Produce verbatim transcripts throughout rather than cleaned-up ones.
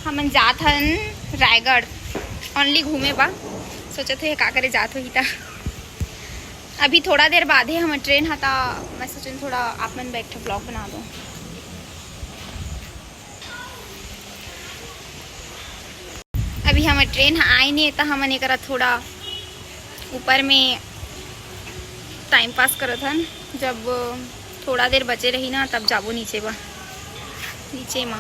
हमन जात हन रायगढ़ only घूमे बा। सोचत हे का करे जात होही त। अभी थोड़ा देर बाद हे हमर ट्रेन ह, त मैं सोचन थोड़ा आप मन बर एक ठो vlog बना दो। अभी हमर ट्रेन ह आए नहीं, त हमन एकरा थोड़ा ऊपर में टाइम पास करत हन। जब थोड़ा देर बचे रही ना, तब जाबो नीचे बा, नीचे मा।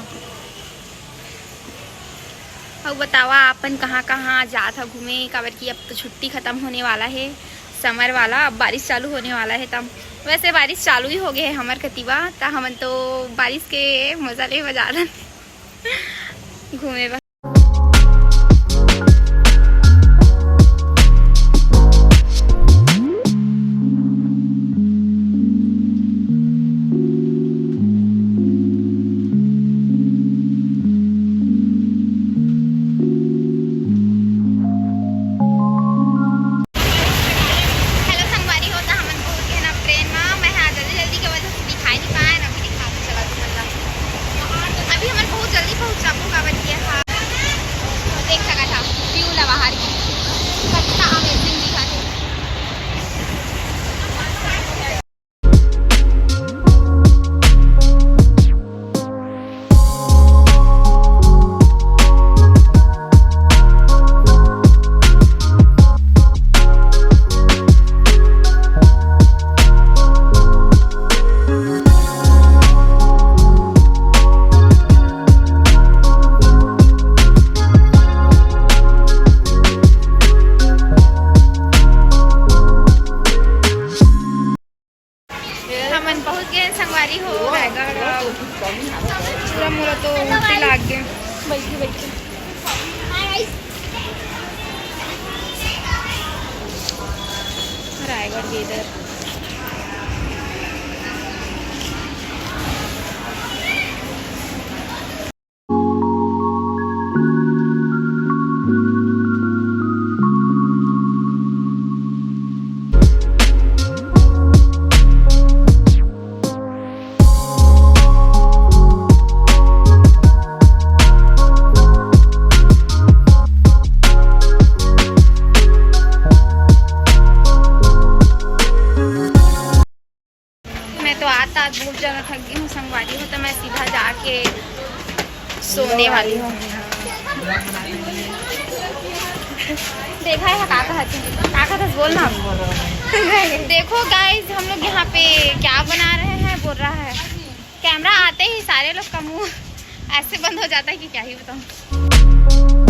अउ बतावा, आपन कहाँ कहाँ जात ह घूमे? काबर कि अब तो छुट्टी खत्म होने वाला है, समर वाला। अब बारिश चालू होने वाला है, तब वैसे बारिश चालू ही हो गए है हमर कतिवा, त हमन तो बारिश के मजा ले बजा रन घूमे बा। हेलो संगवारी हो, त हमन पहुंच गए ना ट्रेन में। मैं हा जल्दी जल्दी के वजह से दिखाई नहीं पाए ना, अभी दिखा के चला तुमन ला। अभी हमन बहुत जल्दी पहुंच जाबो, काबर कि हा देख सका था व्यू ला बाहर की, कितना अमेजिंग दिखा थे। हमन पहुंच गए संगवारी हो रायगढ़। पूरा मोला तो उल्टी लाग गए बैठे बैठे। रायगढ़ के इधर। मैं तो आता आज बहुत ज्यादा थक गई हूँ संगवारी हो, तो मैं सीधा जाके सोने वाली हूँ। देखा है का कहत है, का कहत है, बोल ना। देखो गाइस, हम लोग यहाँ पे क्या बना रहे हैं, बोल रहा है कैमरा आते ही सारे लोग का मुंह ऐसे बंद हो जाता है कि क्या ही बताऊँ।